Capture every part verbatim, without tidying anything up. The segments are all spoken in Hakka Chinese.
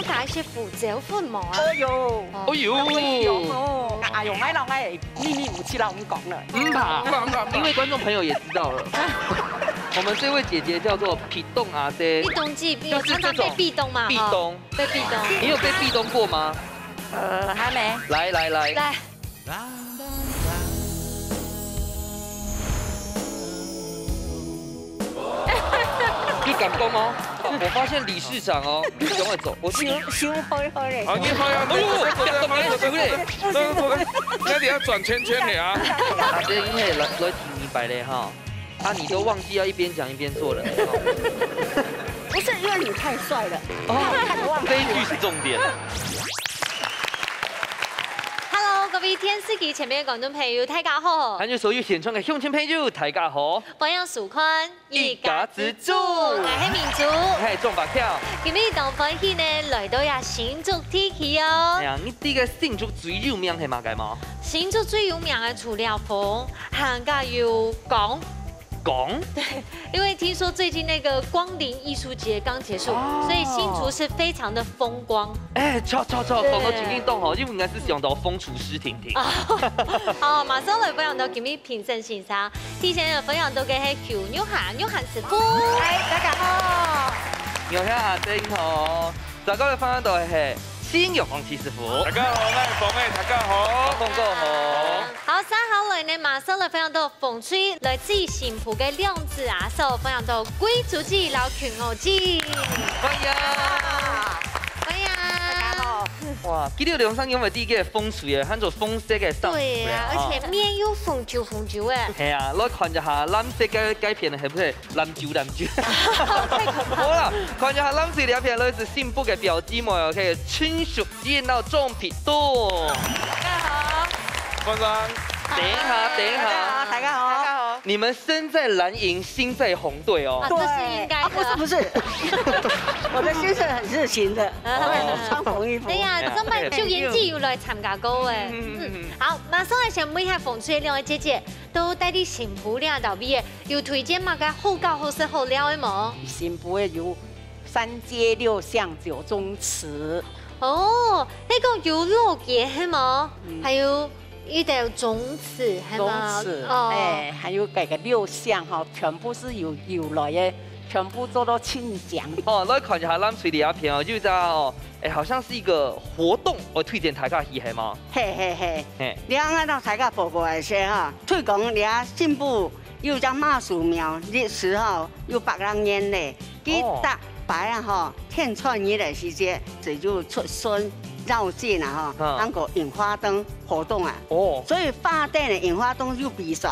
加一些胡椒粉無啊？哦喲，哦喲。哎喲，哦，哎喲，哎喲，哎喲，秘密武器啦，我們講了。毋怕，毋怕，毋怕，因為觀眾朋友也知道了。我們這位姐姐叫做壁咚阿姐，壁咚姐，就是這種常常被壁咚嘛，壁咚。哈，被壁咚。你有被壁咚過嗎？呃，還沒。來來來，來。 你敢講哦？我發現理事長哦，你想要走，我去。想，想開開咧。啊，你好呀，哎呦，你走開，走開，走開，走開，走開，你等下轉圈圈的啊。啊，這因為來，來聽明白咧哈。啊，你都忘記要一邊講一邊做了。不是，因為你太帥了，哦，太忘記了。這一句是重點。Hello，各位電視機前面的觀眾朋友，大家好。還有所有線上的鄉親朋友，大家好。歡迎收看一家之煮，𠊎係明珠。𠊎係鍾伯喬。今日當歡喜呢，來到這新竹地區哦。哎呀，你知个新竹最有名係麼个無？新竹最有名个除了風，還加有江。江？對，因為聽說最近那個光臨藝術節剛結束，哦。所以新竹是非常的風光。哎，著著著，對。講到情景當好，因為應該係想到風廚師婷婷。啊，好，馬上來分享到今日評審先生。 第一先分享到个係邱玉涵，玉涵師傅。嗨，大家好。玉涵阿姐好。再過來分享到个係新玉芳師傅。大家好，我係芳妹，大家好。芳哥好。好，接下來呢，馬上來分享到紅隊來自新埔个梁子阿嫂，分享到貴珠姊摎群豪姊。歡迎。歡迎。大家好。哇，佢兜兩儕因為第一个紅隊个，喊做紅色个衫褲个哈。對啊，而且面又紅啾紅啾个。 係啊，來看一下藍色个該片係毋係藍啾藍啾？太可怕了。好啦，看一下藍色這片來自新埔个表姊妹，OK，陳淑燕到鍾壁咚。大家好。歡迎。等一下，等一下。大家好，大家好。你們身在藍營，心在紅隊哦。啊，這是應該的。對。啊，不是，不是。我的先生很熱情的，哦。我也是穿紅衣服。哎呀，哎呀，鍾壁咚有來參加過哎。嗯，嗯，嗯，嗯。好，馬上來先問一下紅隊兩位姐姐， 都戴在新埔這搭位个，有推薦麼个好搞、好食、好尞个無？新埔个有三街六巷九宗祠。哦，該个有老街係無？嗯。還有一條宗祠係無？宗祠，哦。哎，還有該个六巷哈，全部係有，有來个，全部做到清講。哦，來看一下藍隊這片哦，有一隻哦，哎，好像是一個活動，𠊎推薦大家去，係無？嘿，嘿，嘿。嘿。你看到大家報告个時哈，推廣這新埔 有隻媽祖廟，歷史吼有百零年咧。佢，哦。逐擺啊吼，天穿日个時節，就有出巡、繞境啊吼，嗯。還過引花燈活動啊。哦。所以花燈个引花燈有比賽，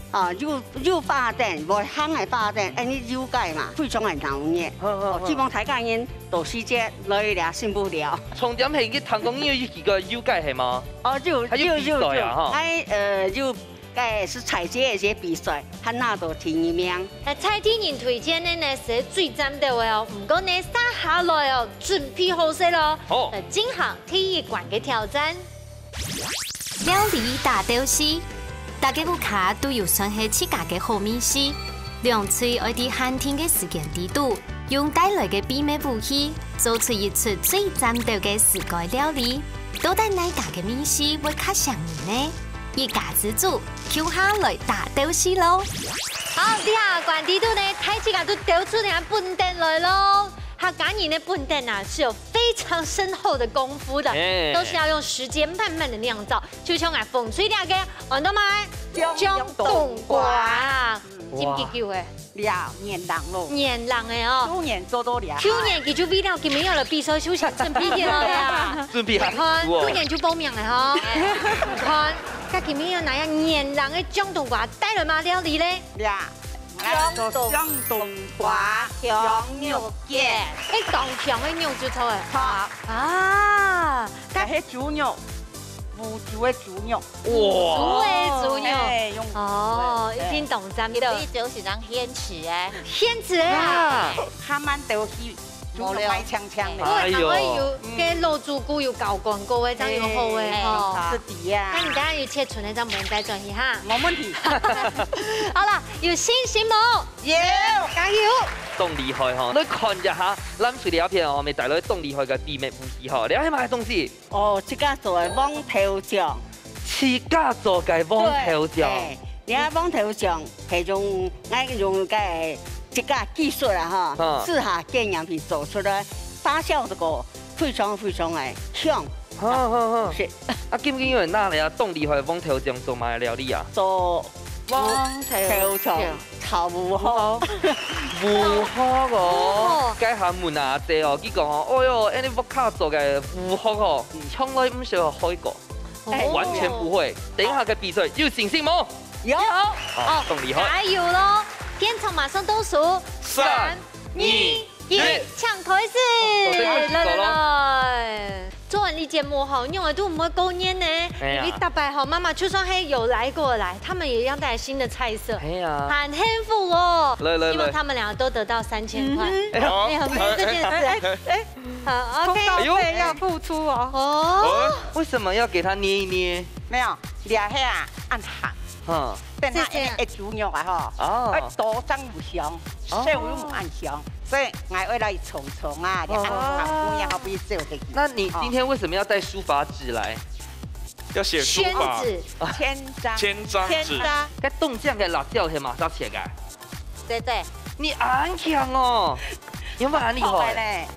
啊，有，有花燈，無行个花燈，恁呢遊街嘛，非常个鬧熱。好，好，好。哦，希望大家人到時節來這新埔尞。重點係佢聽講有一個遊街係無？哦，有，還有比賽啊，有，有，有。吼。還，呃，有 該係踩街个一個比賽，還拿到第二名。那在地人推薦个呢，係最讚个哦。毋過呢，接下來哦，準備好勢咯。好。來進行第一關个挑戰。料理大鬥敘，大家屋下都有算係自家个好味緒，兩隊愛在限定个時間裡肚，用帶來个秘密武器，做出一出最讚个自家料理。到底哪家个味緒會較餳人呢？ 一家之煮，共下來大鬥敘咯。好，這下關裡肚呢，大自家都鬥出這本等來咯。客家人个本等啊，係有非常深厚的功夫的，哎。都是要用時間慢慢的釀造。就像𠊎紅隊這個，安到麼个？薑，薑冬瓜。哇。浸幾久誒？ 了，年零咯。年零个哦。舊年做到了。舊年佢就為了今晡日个比賽，就先準備起來啊。準備好。你看，哦。舊年就報名了吼。你看，該今晡日拿下年零个薑冬瓜帶來嘛料理咧？了，來做薑冬瓜香肉卷。誒，當香个肉就著誒。好。啊，該該係豬肉， 烏豬个豬肉。哇。豬个豬肉。嘿，用豬个。哦，嘿。一定懂咱們的。這就是人現吃的。現吃的啊。啊。還蠻多去，豬肉賣淨淨个。哎喲。對，還會有，嗯。該老豬骨有搞廣告个，這樣有好个，嘿，吼。是的呀。那你剛剛有切出來，這樣我們再轉去哈。沒問題。好了，有信心無？有。加油！當厲害吼！來看一下，藍隊這片哦，乜帶來當厲害个秘密武器吼，這係麼个東西？哦，自家做个黃豆醬。自家做个黃豆醬。對，嘿，你看黃豆醬係用，𠊎用个自家技術啊哈，嗯。自家經驗去做出來，發酵這個非常非常个香。好好好。係。啊，今日有人拿來啊，當厲害个黃豆醬做麼个料理啊？做黃豆醬炒芋荷。芋荷哦，芋荷。該下問阿姐哦，佢講哦，哎喲，恁呢屋下做个芋荷哦，從來毋識開過，哎。完全不會。等一下个比賽有信心無？有。哦，當厲害。加油咯！現場馬上倒數，三、二、一，搶開始！哦，對不起，來來走咯。來，做完這節目吼，因為都毋會過年呢，哎呀。因為大伯吼，媽媽就算係有來過來，他們也要帶來新的菜色，哎呀。很幸福哦。來來來。希望他們兩個都得到三千塊。嗯哼。哎呀。哎呀，沒有這件事。哎，哎，哎。好，OK。通告費要付出哦。哦。為什麼要給他捏一捏？沒有，這下啊，恁鹹。嗯。 等下謝謝。會煮肉啊吼，哦。愛多張有香，哦。少有毋恁香，所以𠊎愛來重重啊，哦。你看，哦。看，有影好比少个。那你今天為什麼要帶書法紙來？要寫書法。宣紙。千張。千張紙。千張。該凍醬个辣椒係麼儕切个？對對。你恁強哦，有無恁厲害？好个呢。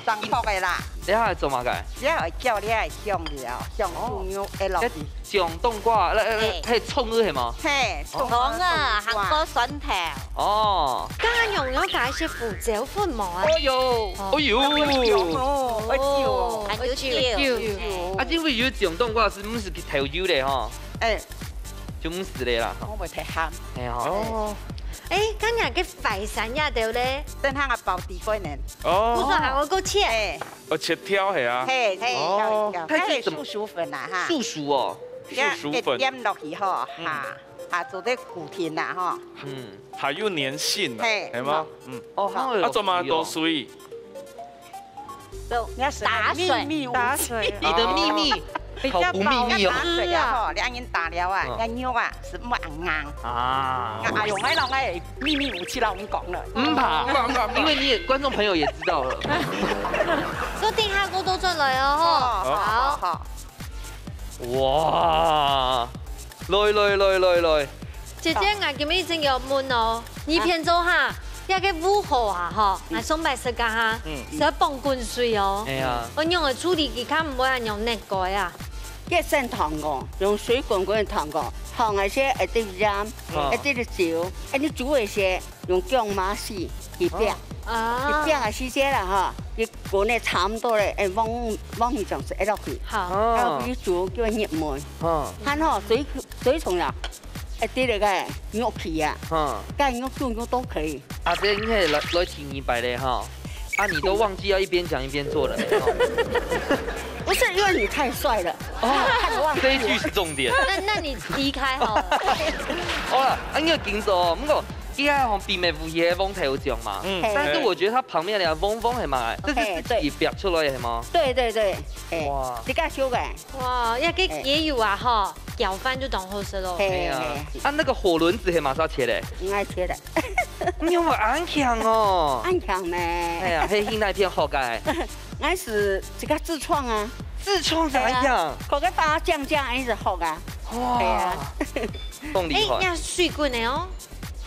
上桌个啦。這下愛做麼个？這下愛攪這个香料，香素肉，哦。會落去。該醬冬瓜，來，來，來，嘿。係蔥仔係無？嘿，蔥啊，蔥啊，冬瓜。還過蒜頭。哦。剛剛用了加一些胡椒粉無啊？哦喲，哦。哦喲。哦，愛酒哦。還有酒。酒。啊，因為有醬冬瓜係毋係去調油个吼？哎。就毋係个啦。我會忒鹹。哎吼。哦。哎，剛剛个淮山也對咧。等下啊，包底粉呢。 哦。不是，還會過切。嘿。哦，切條係啊。嘿，嘿，哦。挑一挑。它是怎麼？嘿，素薯粉啊，哈。素薯哦。素薯粉。一點落去吼，嗯。哈，哈，做得固定啦，吼。嗯。還有黏性啊，嘿，係嗎？嗯。哦，好有趣哦。啊，做麼个倒水？就你要打水。秘密武器。打水。你的秘密 好不秘密哦。打水啊，吼，你恁樣打了啊，嗯。該肉啊，係毋會恁硬。啊。啊，用該種个秘密武器摎你講了。毋怕，毋怕，毋怕。因為你也，觀眾朋友也知道了。所以等下多多轉來哦，吼。哦，好，好，好。好。哇，來，來，來，來，來。 姐姐，𠊎今日真有問哦，你片做哈，這个芋荷啊，吼，嗯。𠊎上擺食个哈，嗯。係愛放滾水哦。哎呀。𠊎仰會處理佢較毋會恁樣膩个啊？這先燙過，用水滾滾燙過，燙个時會滴鹽，哦。會滴酒，會滴煮个時用薑嫲絲去煏。哦。啊。去煏个時節啦，吼，佢滾个差毋多咧，會往，往去將水一落去。好。哦。然後去煮，叫佢入味。哦。還好，水，水重要。 一滴仔个肉去啊，嗯。該肉煮肉都可以。阿姐，你係來，來第二擺咧吼，啊，你都忘記要一邊講一邊做了呢，吼。不是，因為你太帥了，哦，看我忘記了。這一句是重點。那，那你離開好了。好啦，啊，你有緊做哦，毋過，這个吼，秘密武器个黃豆醬嘛，嗯。但是我覺得它旁邊那個黃黃的嘛，這是自己煏出來的嗎？對，對，對，哎，哇。自家燒个。 哇，這个雞油啊，吼，攪拌就當好食咯。嘿，哎呀，嘿。啊，那個火輪子係麼儕切个？𠊎切个。你有無恁強哦？恁強咩？哎呀，係去哪片學个？𠊎係自家自創啊。自創是恁強？哎呀，摎該花醬醬恁樣學啊。哇，哎呀。當厲害。哎，你水滾个哦。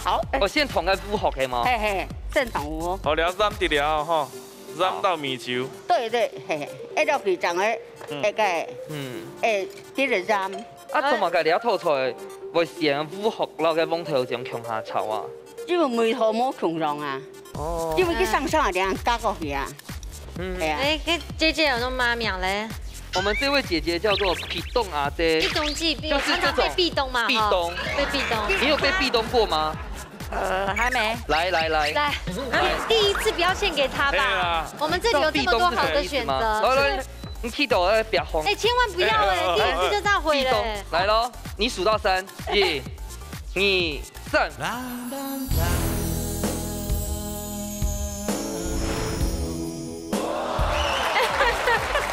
好。我先燙該芋荷係嗎？嘿，嘿，先燙芋荷。好，了，鹽滴了吼。 鹽到米酒。對，對，嘿，嘿，愛落去正會，嗯。會个，嗯。會，這个鹽。啊，做麼个這道菜會選芋荷摎該黃豆醬共下炒啊？因為味道無共樣啊。哦。因為佢生生啊，這樣加過去啊。嗯。係啊。哎，該姐姐有用麼名咧？我們這位姐姐叫做壁咚阿姐。壁咚記，就是這種啊，被壁咚嘛，壁咚。哈，被壁咚。你有被壁咚過嗎？ 呃，還沒。來，來，來。來，來。第一次表現給他吧。可以啦。我們這裡有這麼多好的選擇。來，來，你去到我的表紅。哎，千萬不要哎，哎，第一次就這樣毀了。壁咚，來咯，你數到三，一、二、三。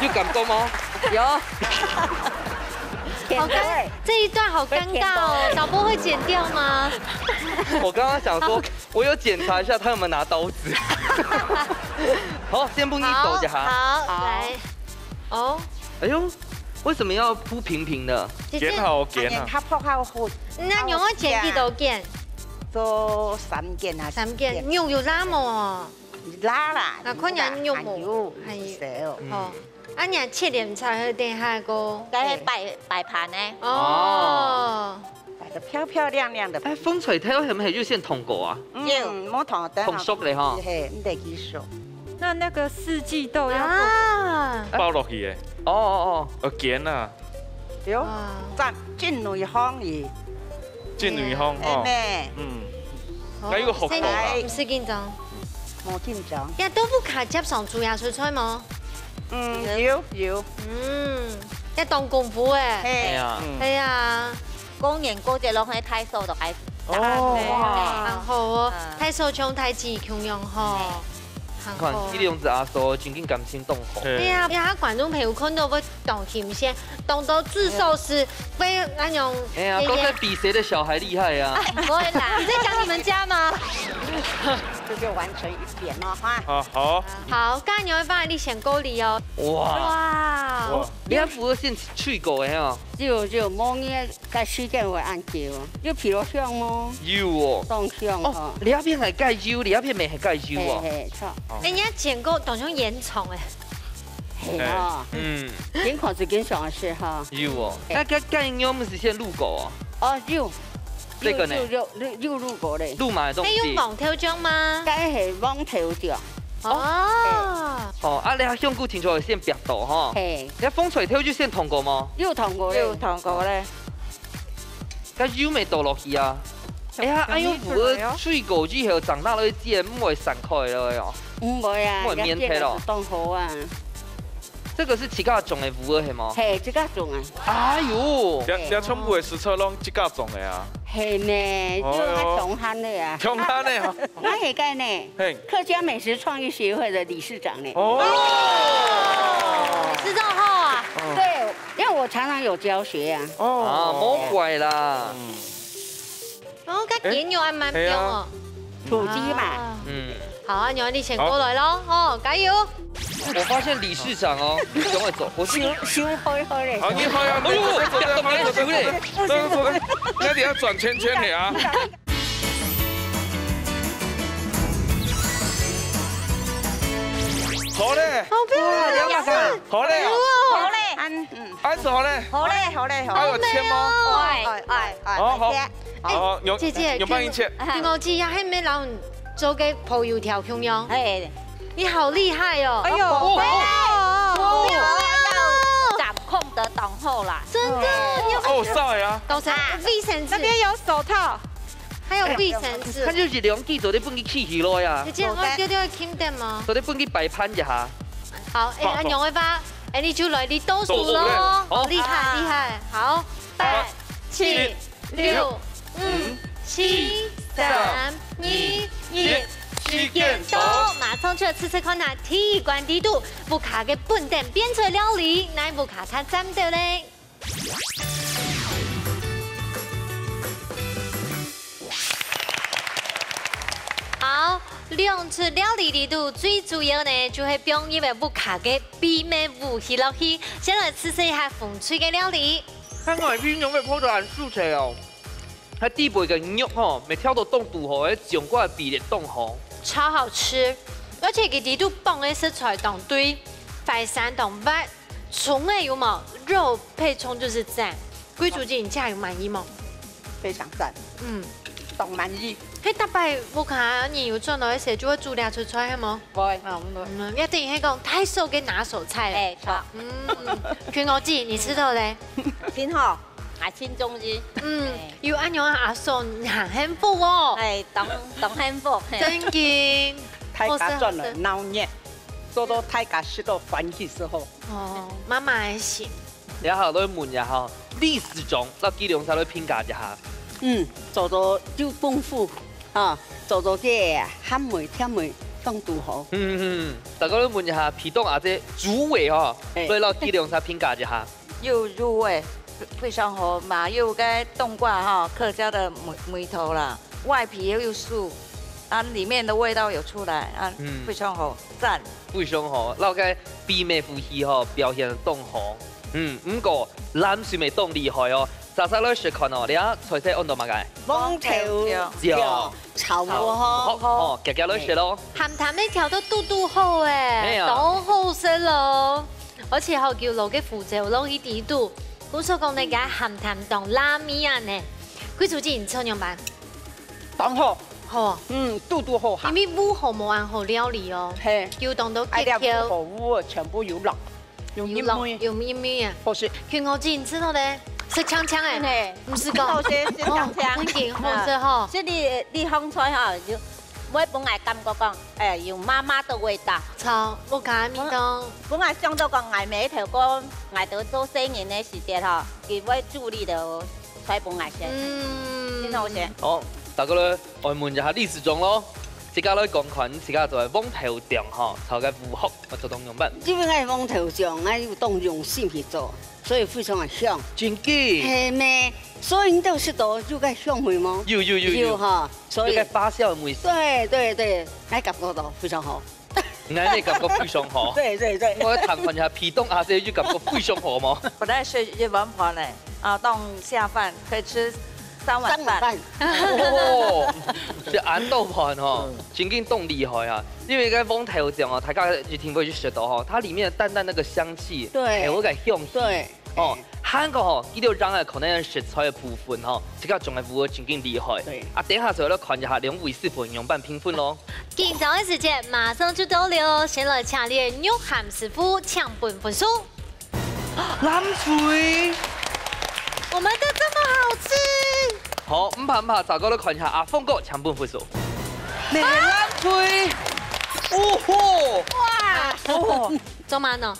有感動嗎？有。好尴，这一段好尴尬哦，导播会剪掉吗？我刚刚想说，我有检查一下他有没有拿刀子。好，先分你走一下。好，来，哦，哎呦，为什么要铺平平的？姐姐，剪好剪啊，較薄較好，那你会剪几多件？做三件啊，三件，肉有拉无？拉啦，啊，看起来肉无，有还有，少。哦，啊，你还切点菜，等下个，該係擺擺盤呢，哦，擺得漂漂亮亮的。哎，風吹頭係咪係有先燙過啊？嗯，無燙，等燙熟了哈。係，你得去熟。那那个四季豆要做什么？啊，包落去个，哦哦哦，煎啊，有，哇，浸浸內行去，浸內行吼，哎咩，嗯，哦該有个學徒啊毋使緊張。無緊張。呀，豆腐卡接上煮芽菜菜無？嗯，有有，嗯，要當功夫哎。哎嘿，呀，嗯，哎呀，過年過節攏係大嫂就開始哦哇，很好哦嗯，大嫂像大姊共樣吼，很看好。一兩隻阿嫂，真正感情當好。哎呀，哎呀，觀眾朋友看到會當新鮮，當到至少是會那種，哎呀，都在比誰的小孩厲害啊！不會啦，你在講你們家嗎？這就完成一點了哈。啊好，好，該牛肉飯你先過來哦。哇，哇，哇，你看符合現去狗哎哈，就就無你个時間會恁久，就譬如香哦，有哦。當香哦哦，。你那片還蓋油，你那片沒還蓋油哦。嘿嘿，錯。哎，你要剪過，當像煙囪哎。嘿哦，嗯，緊看就緊上个事哈。有哦。那該蓋油毋係先滷過哦，哦，有，這個呢有有有有滷過咧，滷嘛的東西。係用黃豆醬嗎？該係黃豆醬，哦，哦，啊，你香菇清楚先煏到哈。嘿，你風吹頭就先燙過嗎？有燙過咧，有燙過咧，該油沒倒落去啊。哎呀，哎呦，我水果以後長大了，自然毋會散開了喲。毋會啊，毋會綿忒咯。當好啊，這個是自家種的烏蚵係嗎？嘿，自家種啊，哎呦，這這全部的食材攏自家種的啊，嘿咩，就哦喲較強項的啊。強項的啊，那也該呢，嘿，客家美食創意協會的理事長呢。哦，知道哈，對，因為我常常有教學啊，啊，無怪啦。哦，該剪油還蠻香哦。土雞嘛，啊嗯，好啊，牛，你先過來咯，哦，加油！我發現理事長哦，你總會走，我是燒燒開開咧。好，你好呀，哎呦，走走走走走走走嘞。走走走，那你要轉圈圈的啊。好嘞，好漂亮，哇，你要幹嘛？好嘞，哦，安，嗯，安子好嘞，好嘞，好嘞，好嘞。還有切嗎？哦哎哎哎，好好切好，有姐姐，有幫你切。聽我姐呀，還沒老你做个朋友條共樣，哎，你好厲害哦！哎呦，哦，掌控得當好啦，真的，你有哦，少爺啊，搞成衛生紙，那邊有手套，還有衛生紙。看就是兩支做得分佢企起來呀姐，姐，我丟丟輕點嗎？做得分佢擺盤一下。好，哎，阿娘的話，哎，你就來，你倒數咯，倒數了厲害厲害，好，八、七、六、五、七、三、二、一，時間到，馬上就要試試看下第一關底肚，屋下个本店變出料理，哪屋下較讚到咧？ 好，兩出料理裡肚最主要呢，就係放入个屋下个秘密武器落去。先來試試一下紅隊个料理。看外面有沒有泡到很素脆哦？它底背个肉吼，沒挑到當堵好，該醬瓜比例當好。超好吃，而且佢裡肚放个食材當對，海產當滑，蔥个有無？肉配蔥就是讚。貴珠姐，你家有滿意無？非常讚，嗯，當滿意。嘿，大伯，屋下你有轉來个時就會煮這出菜，係無？會，嗯，一定係講大嫂个拿手菜咧。哎，錯，嗯，君哥姐，你食到咧？真好，還真中意。嗯，有恁樣个阿嫂，你很幸福哦。哎，當當幸福，嘿。真經，大家轉來鬧熱，做到大家食到歡喜時候。哦，媽媽个心。然後來問一下吼，理事長，摎佢兩儕來評價一下。嗯，做到有功夫啊，做到个鹹味甜味當堵好。嗯嗯，大家來問一下，皮凍阿姐主委吼，嘿來摎佢兩儕評價一下。有入味，非常好，嘛有个冬瓜哈，客家的梅，梅头啦，外皮又酥，啊，里面的味道有出來啊，嗯。非常好，讚。非常好，老个秘密武器吼，表現當好。嗯，毋過藍隊乜當厲害哦，續續來食看哦，你啊，菜色安到麼个？黃豆醬。炒芋荷。好，哦，遽遽來食咯。鹹淡个調到堵堵好欸，係啊。當好食咯。而且吼，佢落个胡椒落去底肚，故所講呢，佢鹹淡當辣味啊呢。桂竹姐，你做仰般？當好。好啊。嗯，堵堵好鹹。因為芋荷無恁好料理哦。係。佢當到愛料結構。芋荷全部有落。 有有落，入味。有入味啊。好食。佢咬緊之後呢，食嗆嗆欸，係。毋係講，好食，食嗆嗆。哦，真緊好食吼。啊，這裡，這項菜吼，就會分𠊎感覺講，欸，有媽媽的味道。著，屋下个味道。分𠊎想到講，𠊎每一頭過，𠊎都做細人个時節吼，佢會煮這道菜分𠊎食。嗯。真好食。好，大家來，𠊎問一下理事長咯，自家來講看，自家做个黃豆醬吼，炒个芋荷。 𠊎做當仰般？因為𠊎黃豆醬，𠊎有當用心去做，所以非常个香。真个？係咩？所以你都食到有个香味無？有，有，有，有。有哈，所以有个發酵的味緒。對，對，對，𠊎感覺到非常好。𠊎也感覺非常好。對，對，對。𠊎來聽看一下，皮凍阿姐就感覺非常好無？本來係一碗飯呢，啊，當下飯，可以吃三碗飯。三碗飯。哦，係恁多飯吼，嗯。真經當厲害啊！因為該黃豆醬哦，大家一定會去食到吼，它裡面淡淡那個香氣，對。還有該香氣。對。哦，還過吼，佢就讓个可能食材的部分吼，這個種類真經厲害。對。啊，等一下就來看一下兩位師傅仰般評分咯。緊張个時間馬上就到了，先來請這个肉鹹師傅請分分數。 藍隊。我們的這麼好吃。好，毋怕毋怕，再過來看一下阿峰哥，請分分數。你藍隊。哦吼。哇。哦。做麼个呢？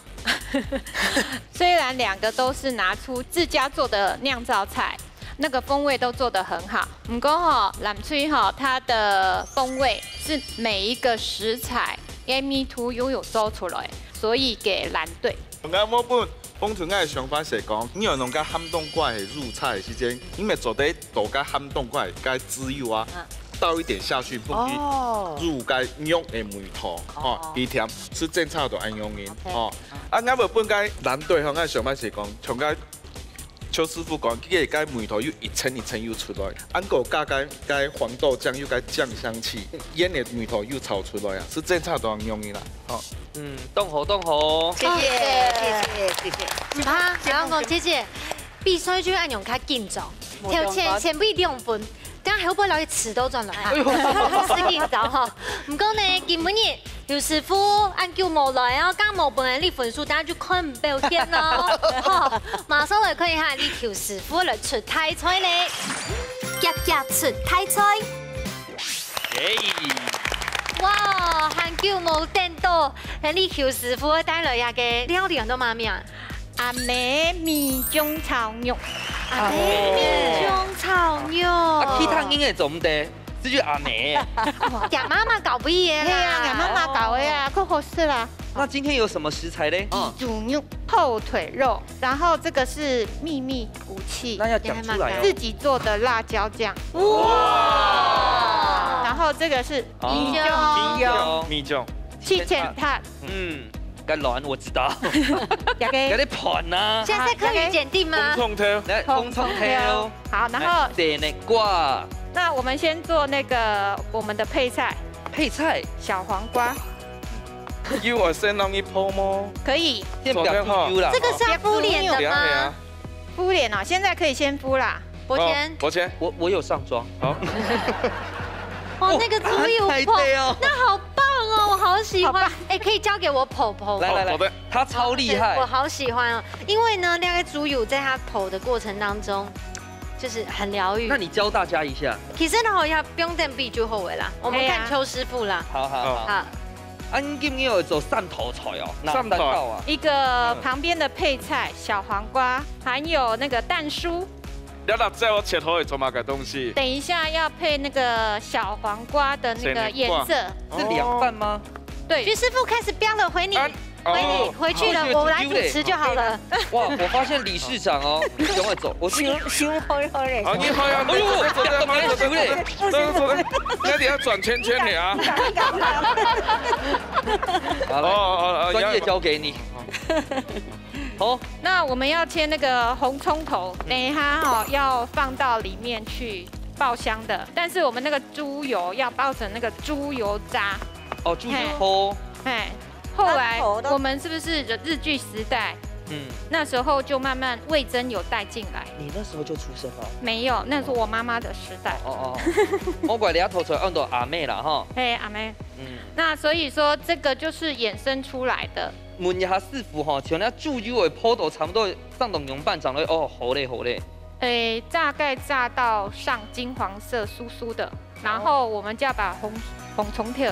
雖然兩個都是拿出自家做的釀造菜，那個風味都做得很好，毋過吼，藍隊吼，它的風味是每一個食材个味道又有做出來，所以給藍隊。 𠊎無分，本身𠊎个想法係講，你愛弄个鹹冬瓜个入菜个時間，你乜做得倒个鹹冬瓜个該籽油啊，嗯。倒一點下去，分佢哦。入該肉个味道，哦。哦，佢甜，係正常都恁樣个，OK。哦。嗯。啊，𠊎無分該藍隊吼，𠊎个想法係講，像該邱師傅講，佢个該味道又一層一層又出來，恁過加該該黃豆醬又該醬香氣，煙个味道又炒出來啊，係正常都恁樣个啦，哦。 嗯，當好，當好。謝謝，謝謝，謝謝。毋怕，𠊎講，謝謝。比賽就愛恁樣較緊張，無相干。頭前，前輩兩分，等下後背摎佢遲到轉來啊。哎喲。係緊張吼。毋過呢，今晡日劉師傅恁久無來哦，剛無分你分數，等下就看毋到見咯。吼，馬上來看一下，你劉師傅來出大菜咧。遽遽出大菜。 耶！哇，恁久無等到，𠊎俚邱師傅帶來這个料理安到麼个名啊？阿姆米醬炒肉。阿姆米醬炒肉。啊，其他人也做毋得，只有阿姆。哇，厥媽媽教分你个啦。係啊，厥媽媽教个啊，哦。較好食啦。那今天有什麼食材呢？嗯。豬肉、後腿肉，然後這個是秘密武器。那要講出來哦。自己做的辣椒醬。 哇！然後這個是米醬。哦。米醬。米醬。七千克。嗯，該卵我知道。這个。該个盤啊。現在客語檢定嗎？紅蔥頭。來，紅蔥頭。好，然後來，地瓜。那我們先做那個我們的配菜。配菜？小黃瓜。有愛先弄一泡嗎？可以。先不要煮啦。這個是要敷臉的嗎？不要，不要。 敷臉哦，現在可以先敷啦。伯謙。哦，伯謙。我，我有上妝。好。哇，那個豬油泡，哦，很彩色哦。那好棒哦，我好喜歡。好棒。哎，可以交給我婆婆。來，來，來，好，好的。她超厲害。我好喜歡哦，因為呢，那個豬油在它泡的過程當中，就是很療癒。那你教大家一下。其實呢，好像不用等比就好了啦，我們看邱師傅啦。哎呀。好，好，好。好。 恁今日愛做三道菜哦，哪三道？三道啊？一個旁邊的配菜，小黃瓜，還有那個蛋酥。這辣椒切好會做麼个東西？等一下要配那個小黃瓜的那個顏色。是涼拌嗎？對。徐師傅開始飆了，回你。啊，哦，回去了，我来主持就好了。哇，我发现理事长哦，你赶快走，我去。想，想好好嘞。啊，你好呀，哎呦，你走，走，走，走，走，走，走，走，那你要转圈圈的啊。好了，哦，哦，哦，专业交给你。好，那我们要切那个红葱头，等一下哈，要放到里面去爆香的。但是我们那个猪油要爆成那个猪油渣。哦，猪油头。嘿，后来我们是不是日日据时代？嗯，那时候就慢慢味噌有带进来。你那时候就出生了？没有，那是我妈妈的时代。哦哦，哦，我怪你啊，头出来按到阿妹啦哈。嘿，阿妹。嗯，那所以说这个就是衍生出来的。问一下师傅哈，像那猪油的泡到差不多上到两半掌了，哦，好嘞好嘞。诶，大概炸到上金黄色酥酥的，然后我们就要把红红葱头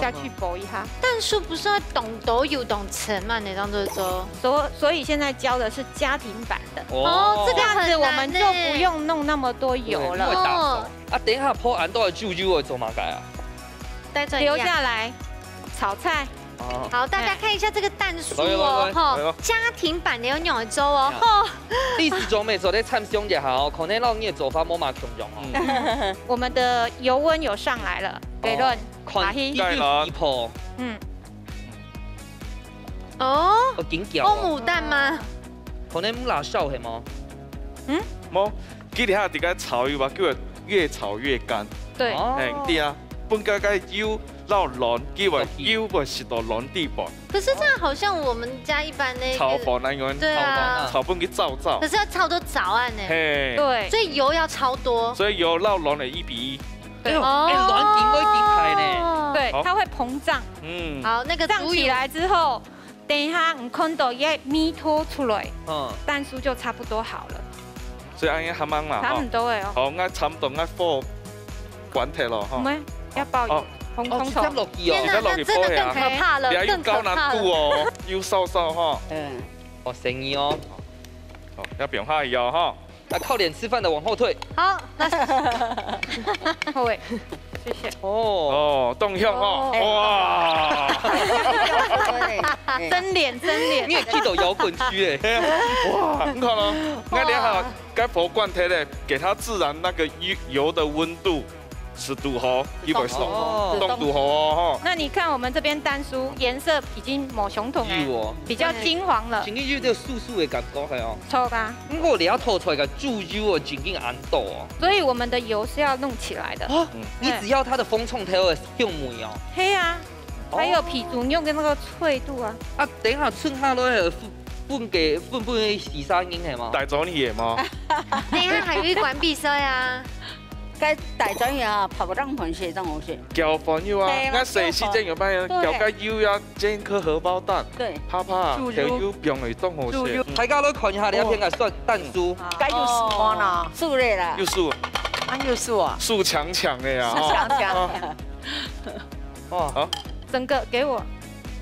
下去爆一下。蛋酥不是要冻到有冻沉嘛？你当做说，所所以现在教的是家庭版的。哦，这个很难呢。这样子我们就不用弄那么多油了。对，因为打熟。哦，啊，等一下泡恁多个猪油会做嘛个啊？留下来炒菜。哦，好，大家看一下这个蛋酥哦，来，来，来，哈，来咯。家庭版的有两周哦，哈。你始终没做得参詳一下哦，可能老人的做法无嘛共样哦。我们的油温有上来了，给论，看一滴一泡。嗯，哦，哦，紧叫哦。哦，牡丹吗？可能毋拉少係無？嗯，無，佢這下在該炒油吧，叫佢越炒越乾。對，哦，哎，對啊，分該个油 摎卵，佢會，油會食到卵底背。可是這樣好像我們家一般的炒飯那樣，對啊，炒飯啊，炒飯去燥燥。可是要炒到燥啊呢。嘿，對，所以油要超多。所以油摎卵的一比一。對，哎呦，哦，哎，卵緊會緊開呢。對，好，它會膨脹。嗯，好，那個豬油脹起來之後，等一下你看到一个味道出來，嗯，蛋酥就差不多好了。所以恁樣還慢啦，差不多了哦。好，𠊎差不多，𠊎火關忒咯，哈。我們要爆油，哦，紅蔥頭。哦，直接落去哦。天哪，那這個更可怕了，你還有高難度哦，更可怕了。油燒燒哈。嗯。哦，生意哦。哦，要放下去哦，哈。那靠臉吃飯的往後退。好，那好欸，謝謝。哦。哦，動向哈，哦。哇。真臉，真臉。你也去到搖滾區欸。哇，你看哦，那你好，該火關忒咧，給它自然那個油，油的溫度。 十度吼，基本上，哦，凍度吼，吼。那你看我們這邊蛋酥顏色已經無相同欸，有哦，比較金黃了。像有點素素的感覺，係哦。錯吧？毋過你要透出來个豬油哦，真正恁多哦。所以我們的油是要弄起來的。啊，嗯，你只要它的紅蔥頭的香味哦。係啊，哦，還有皮豬肉的那個脆度啊。啊，等一下剩下來的分，分給，分，分給洗衫巾係嗎？帶走你也嗎？等一下還有一關比賽啊。 該大專院啊，泡个冷飯係當好食。攪飯有啊，係啦，𠊎細時節有擺啊，攪飯。攪个油啊，煎顆荷包蛋，對。啪啪，豬油。調油放落去當好食。豬油。嗯。大家都看一下，你要先來算蛋酥。哦。該有數嗎呢？哦，數了啦。有數。啊，有數啊。數強強的呀，數強強。哦。哇。好。整個給我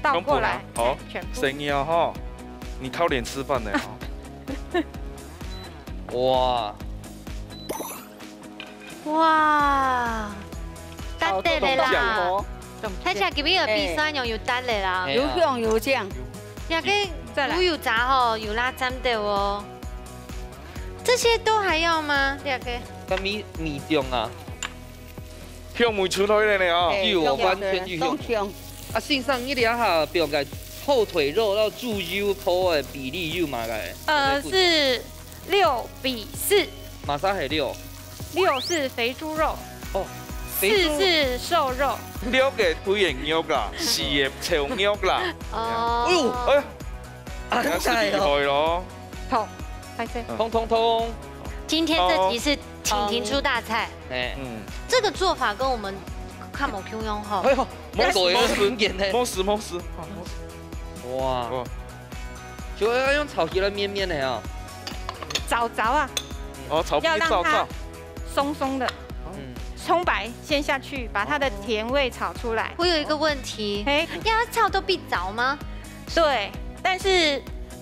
倒過來，好，全部。生意啊，吼，你靠臉吃飯的哦。哇。 哇，得得了啦。好，中獎哦。而且今日个比賽又有得了啦。係啊。有香有醬。這個再來。豬油渣吼，有辣椒的哦。這些都還要嗎？這個。該米，米醬啊。香味出來了呢哦。係，有，香味，完全有香。當香。啊，先生，你這下放个火腿肉摎豬油泡个比例有麼个？呃，係 六比四。麼儕係六？六是肥豬肉，哦，肥豬。四是瘦肉。六个肥个肉啦，四个瘦肉啦。哦。哎呦，哎呀，恁大哦。那是厲害咯。痛，還是？痛痛痛。今天這集是婷婷出大菜。哎。嗯。這個做法跟我們看無共樣吼。哎呦，莫講了，很嚴呢。莫食，莫食。哇。哇。 就要用炒起來綿綿的啊。燥燥啊。哦，炒要讓它鬆鬆的。嗯。蔥白先下去，把它的甜味炒出來。我有一個問題，嘿。要炒到必燥嗎？對，但是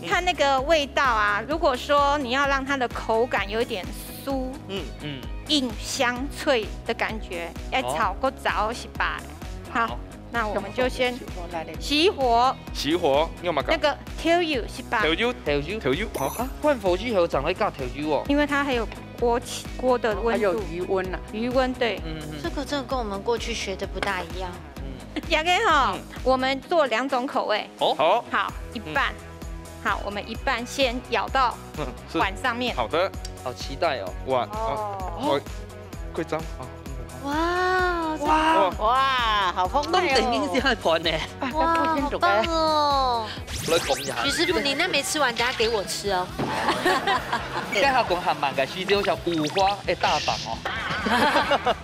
它那個味道啊，如果說你要讓它的口感有一點酥，嗯。嗯。硬香脆的感覺，要炒過燥是吧？好。好。那我们就先熄火，熄火，用麼个？那个豆油是吧？豆油，豆油，豆油，好。啊，灌火之後正會加豆油哦。因為它還有鍋氣，鍋的溫度。還有餘溫啊。餘溫，對。嗯，嗯，嗯。这个真的跟我们过去学的不大一样。嗯。這个吼，嗯。我们做两种口味。哦。好。好，一半。嗯。好，我们一半先舀到嗯，是。碗上面。好的。好期待哦。碗，哦。哦，哦，盖章，哦。哇，哇。哇，好豐沛哦。等一下盤呢。哇，好棒哦。我來講一下。徐師傅，你那没吃完，等下给我吃哦。該下講還慢个，徐師傅想五花个大档哦。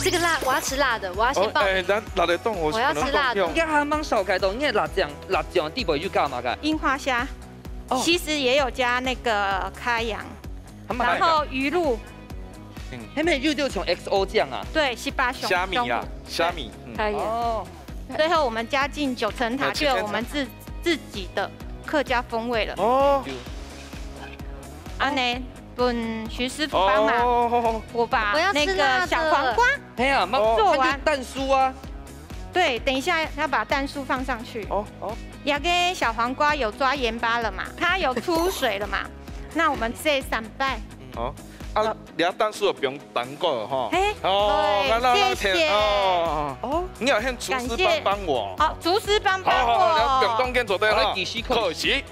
这个辣，我要吃辣的，我要先报名。哦，哎，咱辣的凍，我我要吃辣的。可能放用。應該還蠻少開的，因為辣醬，辣醬底背有加麼个？櫻花蝦，哦。其實也有加那个開陽，還蠻然後魚露，嗯。那邊有就從X O醬啊。對，是吧？蝦米啊，蝦米，嗯。開陽。哦。最後我們加進九层塔，哦，就有我們自，九层塔。自己的客家风味了。哦。按呢，分徐師傅幫忙，哦。我把我要吃辣的。那个小黄瓜嘿啊，媽，做完。看就蛋酥啊。對，等一下要把蛋酥放上去。哦，哦。這个小黃瓜有抓鹽巴了嘛，它有出水了嘛，那我們這三瓣。哦，啊，你个蛋酥有放蛋糕吼。嘿，哦，對，那，那，那，謝謝。哦，哦。你要喊廚師幫幫我。感謝。好，廚師幫幫我。好，好，好，你要放當間做得哈。好，繼續看。可惜。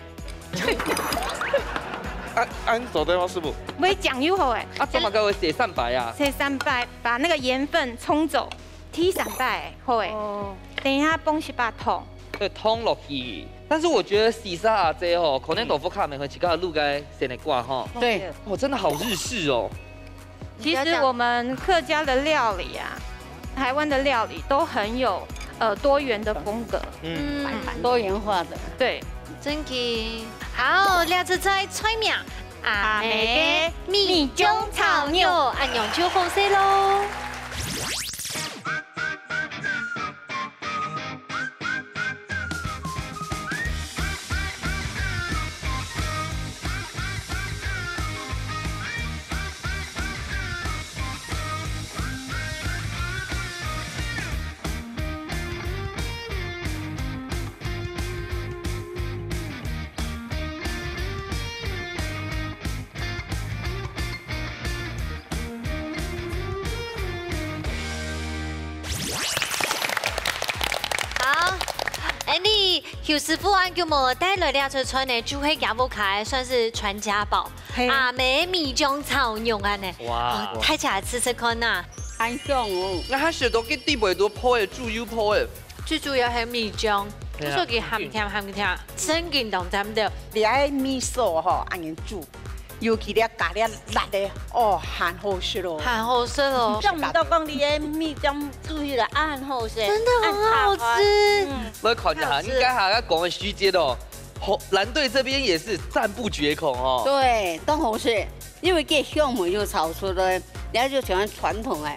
啊，啊，你做得嗎，師傅？我醬油好欸。啊，做麼个會洗三擺啊？洗三擺，把那个鹽分沖走，提三擺，好欸。哦。等一下放一把糖。對，糖落去。但是我覺得洗沙阿姐吼，可能豆腐卡门和其他路该先来挂哈。对。哦，真的好日式哦。 其實我們客家的料理啊，台灣的料理都很有，呃，多元的風格。嗯。嗯。多元化的。對。真奇。好，這隻菜，菜名，阿姆个米醬炒肉，恁樣就好勢咯。 好，Andy，邱師傅恁久無帶來這出菜呢，就係佢屋下个算是傳家寶，嘿。阿姆米醬炒肉恁呢。哇。哦，大家試試看啊。恁香哦。該佢食到个底背都泡个，豬油泡个。最主要係米醬，對啊。所以佢鹹甜鹹甜，真正當讚个。你愛米索吼，恁樣煮。 尤其你加了辣个，哦，還好食哦。還好食哦。想毋到講你个米醬煮起來恁好食，真的很好吃。恁合口。嗯。我看一下，很好吃。你剛才講个時節哦，紅，藍隊這邊也是讚不絕口哦。對，當好食，因為佢香味又炒出來，人家就喜歡傳統个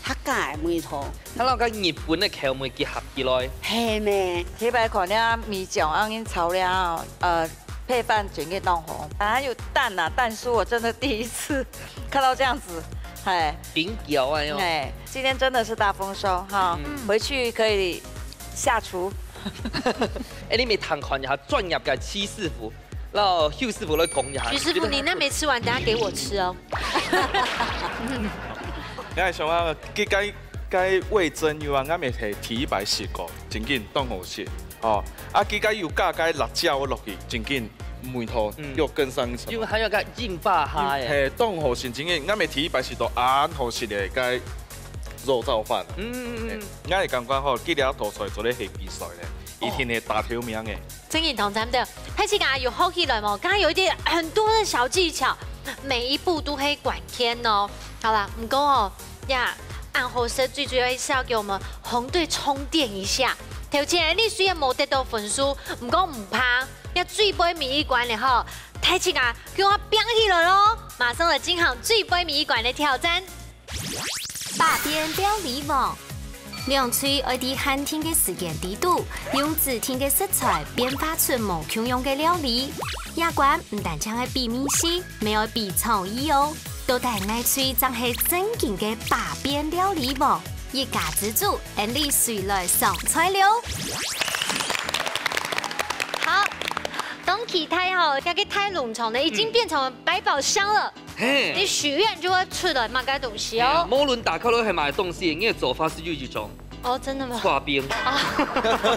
客家个味道。佢摎个日本个口味結合起來。係咩？頭擺看了米醬，恁樣炒了，呃， 配飯真个當好。啊，還有蛋啊，蛋酥我真的第一次看到這樣子，嘿。頂級啊喲。嘿，今天真的是大豐收哈，嗯。回去可以下廚。哎，你乜聽看一下專業个徐師傅，摎邱師傅來講一下。徐師傅，你那沒吃完，等下給我吃哦。你看，像啊，這个，个味噌油啊，𠊎乜係第一擺食過，真正當好食。 哦，啊，佢个有加个辣椒落去，真正味道又更上一層樓。嗯。因為還有个鹽巴下个。嗯，嘿，當好食，真正，𠊎乜第一擺食到恁好食个个肉燥飯。嗯，嗯，嗯。嘿，𠊎个感覺吼，佢這道菜做得係比賽咧，一定係打頭名个。哦。真个當讚个，大自家有學起來無？剛剛有一點很多的小技巧，每一步都可以管天哦。好啦，毋過哦， 呀，恁好食，最主要係要給我們紅隊充電一下。頭前你雖然無得到分數，毋過毋怕，這最尾尾一關了吼，大自家，叫我拚起來咯！馬上來進行最尾尾一關的挑戰。百變料理王，兩隊愛在限定个時間裡肚，用指定个食材變化出無共樣个料理。這關毋單淨係比味緒，乜愛比創意哦。到底哪喙正係正經个百變料理王？一家之煮，𠊎俚隨來上菜了。好，當期待吼，這個大籠床呢，已經變成了百寶箱了。嘿。你許願就會出來麼个東西哦。嘿啊，無論打開來係麼个東西，你个做法係有一種。 哦，真的嗎？搓冰。啊，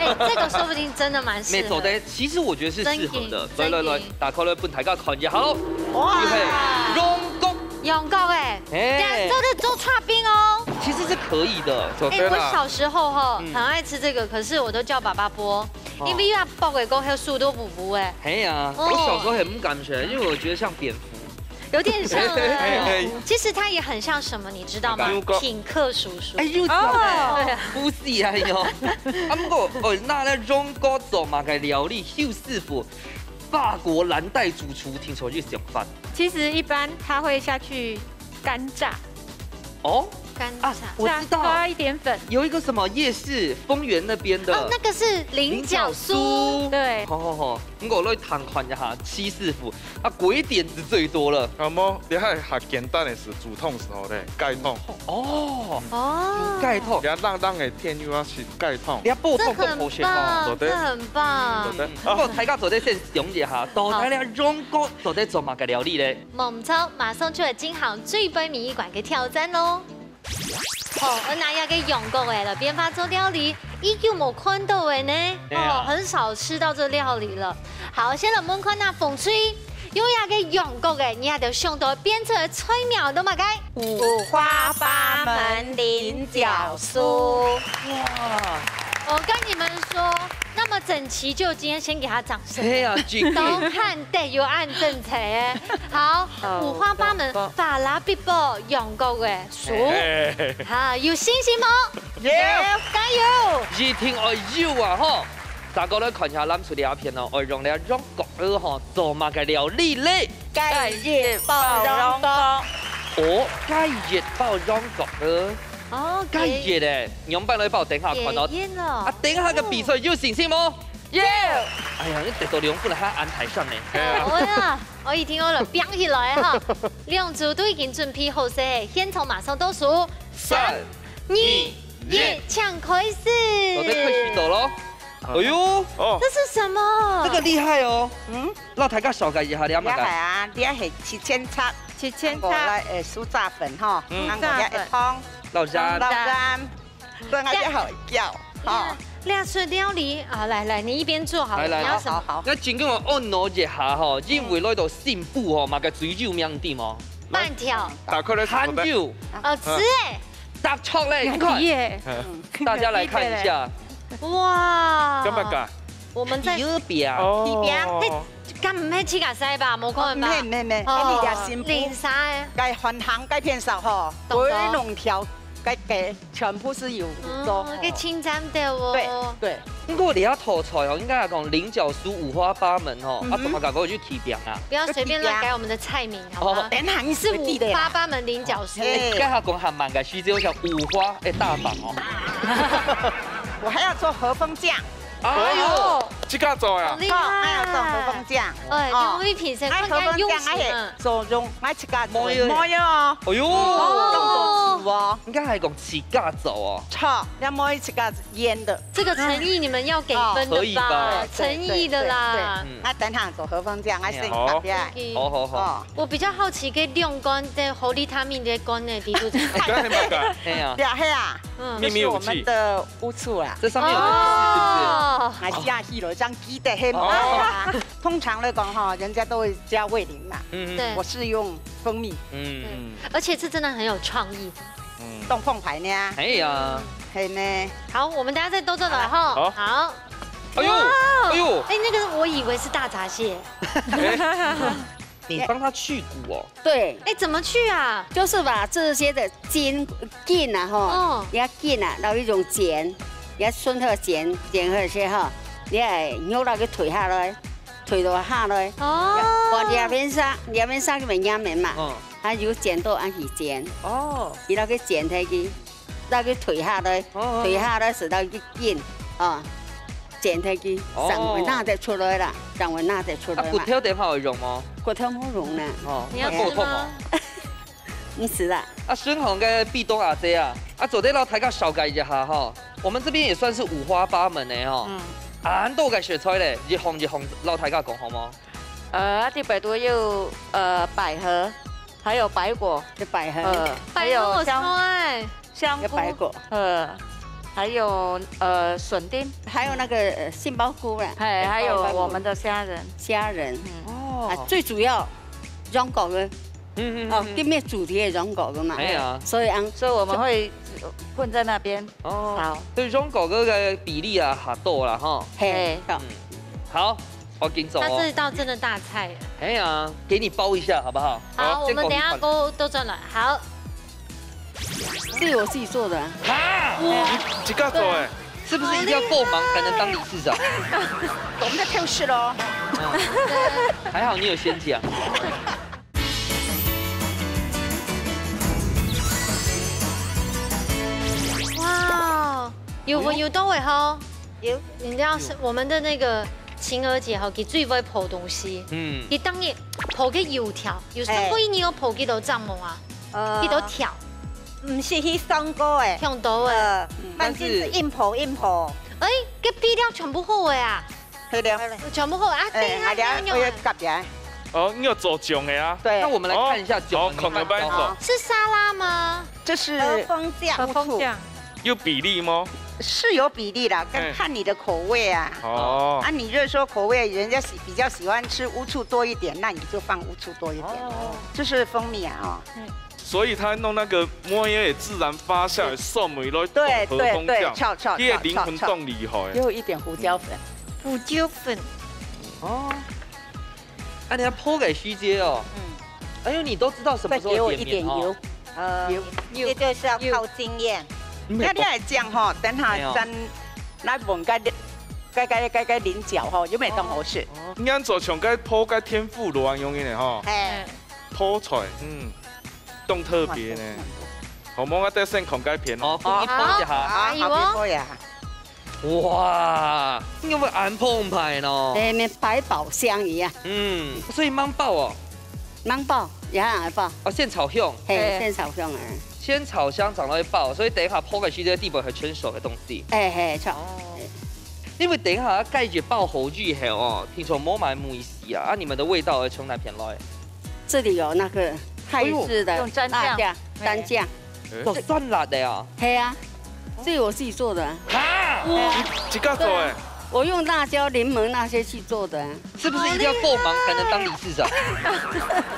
哎，這個說不定真的蠻適合。沒錯的，其實我覺得是適合的。真的，來來來，真的。打開來分大家看一下，好。哇。預備，羊角。羊角哎，嘿。等下做得做搓冰哦。其實是可以的。哎，做得啦。我小時候吼，嗯。很愛吃這個，可是我都叫爸爸剝，哦。因為要剝的過後手都烏烏哎。嘿呀，哦。我小時候很不敢吃，因為我覺得像蝙蝠。 有點像啊。嘿嘿嘿。其實它也很像什麼，你知道嗎？麼个？品客叔叔。哎，有哦。對啊。不是啊喲。啊，不過，哦，那那羊角做麼个料理？邱師傅，法國藍帶主廚聽說有想法。其實一般他會下去乾炸。哦？乾炸。啊，我知道。炸，發一點粉。有一個什麼夜市，豐原那邊的。哦，那個是菱角酥。菱角酥。對。好好好。 毋過來聽看一下，邱師傅，啊，鬼點子最多了。啊，無，這還較簡單个係煮湯時候咧，雞湯。哦，哦。煮雞湯。也讓人个天佑啊食雞湯。你啊，補湯都好食哦。這很棒，做得。這很棒。做得。毋過大家做得先想一下，到底你用過做得做麼个料理咧？無毋著，馬上就來進行最杯麵一館个挑戰咯。 好，𠊎拿這個羊角仔來變化做料理，已久無看到了呢。對啊。哦，很少吃到這料理了。好，先來問看啊，紅隊，用這個羊角仔，你還得想到變出來菜名都麼个？五花八門菱角酥。哇！我跟你們說，那麼整齊就今天先給他掌聲。對啊，絕對。都看得有恁整齊欸。好，好，五花八門，好。花啦必寶，羊角仔。 熟。嘿。哈，有信心無？有。加油！一定愛有啊吼！大家來看一下，咱出這片哦，愛用這羊角仔吼，做麼个料理咧？雞翼爆羊角。哦，雞翼爆羊角仔。哦，雞翼欸，仰般來爆？等下看哦。雞翼哦。啊，等下个比賽有信心無？有。哎呀，你得到兩分還安排上呢。好啊。 哦，一定愛來拼起來哈！兩組都已經準備好勢，現場馬上倒數，三、三、二、二、一，一。請開始。我再開始走咯。哎喲，哦。這是什麼？這個厲害哦。嗯？讓大家紹介一下，你要麼个？厲害啊，這係七千七。七千七。我來，呃，酥炸粉哈，嗯。然後這一湯，酥炸粉。老詹。老詹。 真个要好叫，吼。這，這出料理啊，來，來，你一邊做好了，來，來，你要什麼？好，好，好。該請跟我按摩一下吼，因為來到新埔吼，麼个最有名个地方？粄條。打開來，還有。哦，吃欸。打錯咧，你看。欸。嗯。大家來看一下。哇。幹嘛㗎？我們在。油餅。哦。油餅。嘿，該毋係自家曬吧？無可能吧？哦，毋係，毋係，毋係，哦，該你家新埔。零啥欸？該飯行，該片少吼，懂，懂。歸農條，該，該 全部係有做。哦，該清淡的哦。對，對。不過你這道菜哦，應該來講菱角酥五花八門哦，嗯哼。啊，做麼个會有去起名啊？不要隨便亂改我們的菜名，好嗎？哦。等下你是五花八門菱角酥。嘿。欸，該下講還蠻个，是只有像五花，欸，大房哦。我還要做和風醬。哎喲，哦。自家做呀？好厲害。哦，還要做和風醬。哎，哦。用一品審，哎，看看用心啊。和風醬，哎，做用，哎，自家做，沒有。沒有哦。哎喲。哦。當做煮哦。 應該係講自家做哦。著，你愛自家醃的。這個誠意你們要給分的吧？哦。可以吧？誠意的啦。對，對，對，對。嗯。啊，等下做和風醬，啊，先打開。好。好，好，好。哦。我比較好奇，該兩罐在河裡他們的罐內底肚。該係麼个？係啊。對啊，係啊。嗯。秘密武器。這是我們的烏醋啦。這上面有東西，是不是？哦。啊，下去了，這樣記得很哦。通常來講哈，人家都會加味醂嘛。嗯，嗯。對。我是用蜂蜜。嗯。對。而且這真的很有創意。 嗯。當澎湃呢。係啊。係呢。好，我們等下再多做了哈。好。好。哎喲，哇。哎喲。哎，那個我以為是大閘蟹。欸，你幫它去骨哦。對。哎，怎麼去啊？就是把這些的筋，筋啊，吼，哦。你要筋啊，然後一種剪，你要順後剪，剪下去哈，你要肉那個腿下來，腿都下來，哦。我兩邊上，兩邊上就沒壓門嘛。嗯。 啊，有剪刀恁去剪。哦。佢那個剪下去，那個退下來，哦，哦。退下來係那個筋，哦，剪下去，哦。上尾那得出來啦，上尾那得出來嘛。啊，骨頭等下會用嗎？骨頭無用啦。哦，你要吃嗎？那夠痛哦。意思啦。啊，順風个壁咚阿姐啊，啊，做得摎大家紹介一下吼。我們這邊也算是五花八門个吼。嗯。恁多个食材咧，一項一項摎大家講好無？呃，這擺都有，呃，百合，還有白果，有百合。呃，百合我超愛。還有香，香菇，有白果。呃，還有，呃，筍丁。還有那個，呃，杏鮑菇啦。嘿，還有我們的蝦仁。蝦仁。嗯。哦。啊，最主要，羊角个。嗯，嗯，哦，嗯。今日主題个羊角个嘛。哎呀。所以啊，所以我們會混在那邊。哦。好。所以羊角个比例啊，較多啦，吼。嘿，嘿。好。嗯。好，我緊走哦。它這道真的大菜了。哎呀，給你包一下好不好？好，好，我們等一下先搞一盤。過後倒轉來。好。這是我自己做的啊。哈？你自家做的？對啊。是不是一定要夠忙才能當理事長？我們在偷食咯。嗯。還好你有先講。哇，有，哎呦。有到位吼。有。你知道是我們的那個晴兒姐吼，佢最會烰東西。嗯。佢當日烰个油條，有算過一年有烰幾多隻無啊？哎。呃，幾多條？毋係去算過誒。忒多誒。呃，嗯。反正係硬烰硬烰。誒，該配料全部好誒啊。配料。全部好啊，哎，等一下，還要用啊。還要夾起來。哦，你有做醬的啊？對。那我們來看一下醬，哦，你看一下。好，可能不好。是沙拉嗎？這是和風醬。和風醬。有比例嗎？是有比例啦，跟，哎。看你的口味啊。哦。啊，你如果說口味，人家喜，比較喜歡吃烏醋多一點，那你就放烏醋多一點。哦。這是蜂蜜啊，哦。嗯。所以他弄那個摩耶自然發酵的蒜尾來對，和風醬，對，對，炒，炒，這個靈魂當厲害。給我一點胡椒粉。胡椒粉。哦。啊，你要烰个時節哦。嗯。哎呦，你都知道什麼時候點名哦。再給我一點油。呃，油。這就是要靠經驗。沒有。那你來講吼，等下，哎呦。咱來問該，該，該，該，該菱角吼，有沒有當好食？哦。你恁做像該烰該天婦羅恁樣个呢吼。嘿。嗯。烰菜，嗯，當特別呢。好，無我得先看該片哦。哦，故意烰一下。好，好，好，有哦。別烰呀。 哇，應該會恁澎湃呢。哎，像百寶箱一樣。嗯，所以吂爆哦。吂爆，也還爆。哦，先炒香。嘿，哎。先炒香啊。先炒香，炒到會爆，所以等一下烰个時節，底背係全熟个東西。哎，嘿，著。哦。因為等一下該一爆好之後哦，聽說無蠻美味啊，啊，你們的味道會從哪片來？這裡有那個泰式的哎呦，用蘸醬。辣醬，哎。蘸醬。 有蒜辣个啊？嘿啊，這是我自己做的啊。哈？你自家做的？對啊，我用辣椒、檸檬那些去做的啊。是不是一定要夠忙才能當理事長？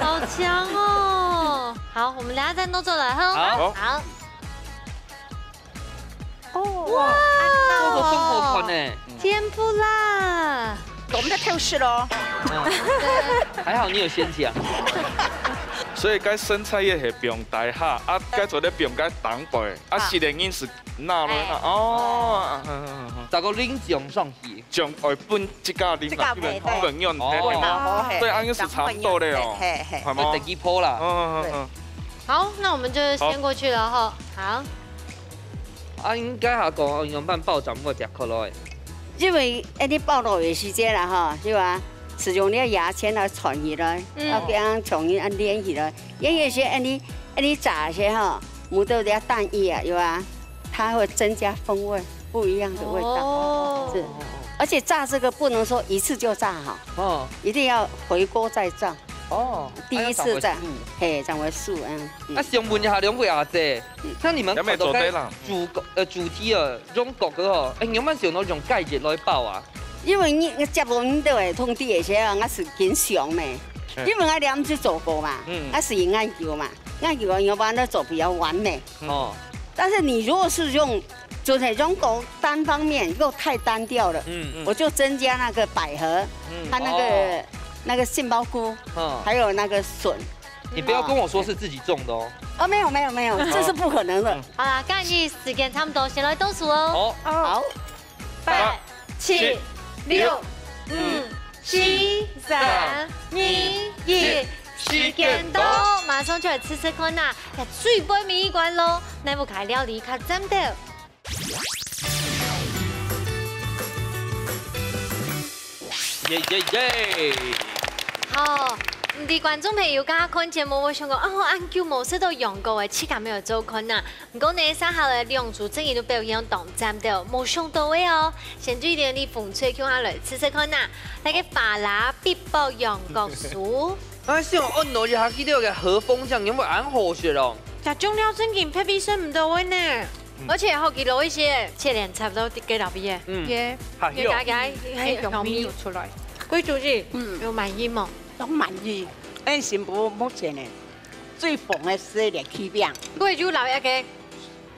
好強哦！好，我們等下再弄出來哈。好。好。哦，哇，做得當好看呢。天婦羅。我們在偷食咯。嗯。還好你有先講。所以該生菜葉係放底下，啊，該做得放該頂背，啊，好。食个人係拿落拿。哎。哦，嗯，嗯，嗯，嗯。再過淋醬上去。醬愛分自家淋啊，自家配，基本基本用哦。配嘛。哦，嘿，對，啊，應該係差不多了哦。嘿，嘿。係無？愛等佢烰啦。嗯，嗯，嗯，嗯。好，那我們就先過去了哈。好。好。 啊，應該下講，用飯包站會跌落來。因為恁呢包落个時節啦，吼，係吧？使用你个牙籤來串起來，嗯。要這樣重新恁連起來。連起來恁呢，恁呢炸些吼，無得這蛋液啊，係吧？它會增加風味，不一樣的味道。哦。是，而且炸這個不能說一次就炸好，哦。一定要回鍋再炸。哦，第一次炸，還要轉回去。嘿，轉回去，嗯，嗯。啊，想問一下兩位阿姐，嗯。像你們看到該主，呃，主題啊， 用角个吼，哎，你有無想到用雞翼來包啊？因為你，你接落你都會通知个時候，我係緊想咩。嗯。因為我兩次做過嘛，嗯。我係研究嘛，研究完要把它做比較完美。哦。但是你如果是用，就是用角單方面又太單調了，嗯，嗯。我就增加那個百合，嗯。它那個，哦。那個杏鮑菇，哦。還有那個筍。你不要跟我說是自己種的哦。哦，沒有，沒有，沒有，這是不可能的。嗯。 好啦，該時間差不多，先來倒數哦。好。好。八、七、六、五、四、三、二、一，時間到，馬上就來試試看吶，這最尾尾一關咯，哪屋下料理較讚兜？耶耶耶！好，毋知觀眾朋友，剛剛看節目，會想講，哦，恁久無食到羊角个，自家乜愛做看啊。毋過呢，接下來兩組正經都表現當讚个，無想到个哦。先對這裡紅隊共下來試食看啊，來个花辣必爆羊角酥。啊，想按到一下，佢兜个和風醬有無恁好食哦？這醬料正經別位食毋到个呢，而且好佢落一息，切蓮菜到該落去个，嗯，耶，還有，加加，還有香味有出來。貴主席，嗯，有滿意無？當滿意。哎，新埔目前呢，最紅个係蓮藕餅。貴主老爺个，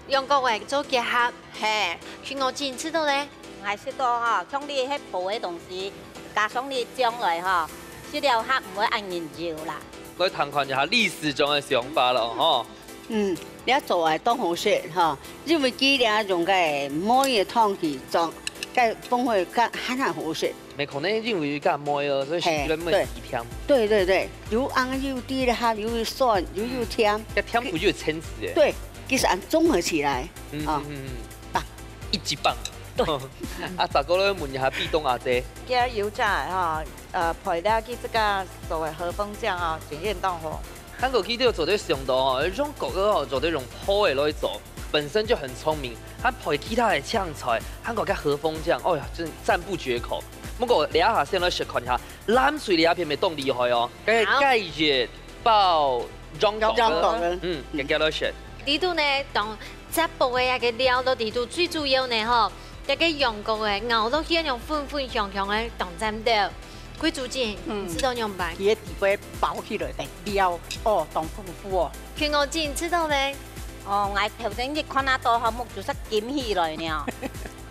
用過个做結合，嘿，去我真知道咧。𠊎食到吼，像你迄薄个東西，加上你醬來吼，食了較毋會恁人油啦。來聽看一下理事長个想法咯，吼。嗯，你做个當好食吼，因為佢這用个梅个湯去裝，該風味較還好食。 無可能因為佢个梅哦，所以食起來毋會幾甜。對對對，有紅又甜个，還有酸又有甜。該甜苦又有層次誒。對，其實恁綜合起來，嗯啊，嗯嗯，棒。一級棒。對。啊，再過來問一下壁咚阿姐。加油炸哈，呃，配了佢這個所謂和風醬哦，經驗當好。 還過佢兜做得想到哦，用角个哦，做得用烰个來做，本身就很聰明，還配其他个青菜，還過个和風醬，哎呀，真讚不絕口。不過這下先來試看一下，藍隊這片乜當厲害哦，該雞翼包羊角个，嗯，該个來試。裡肚呢，當 接駁个一個料落裡肚，最主要呢吼，一個羊角个咬落去那種粉粉香香个當讚个。貴主席，你知道仰般？佢个底背包起來个料，哦，當豐富哦。全國姐，你知道呢？哦，𠊎頭先一看啊，到項目就係驚喜來呢。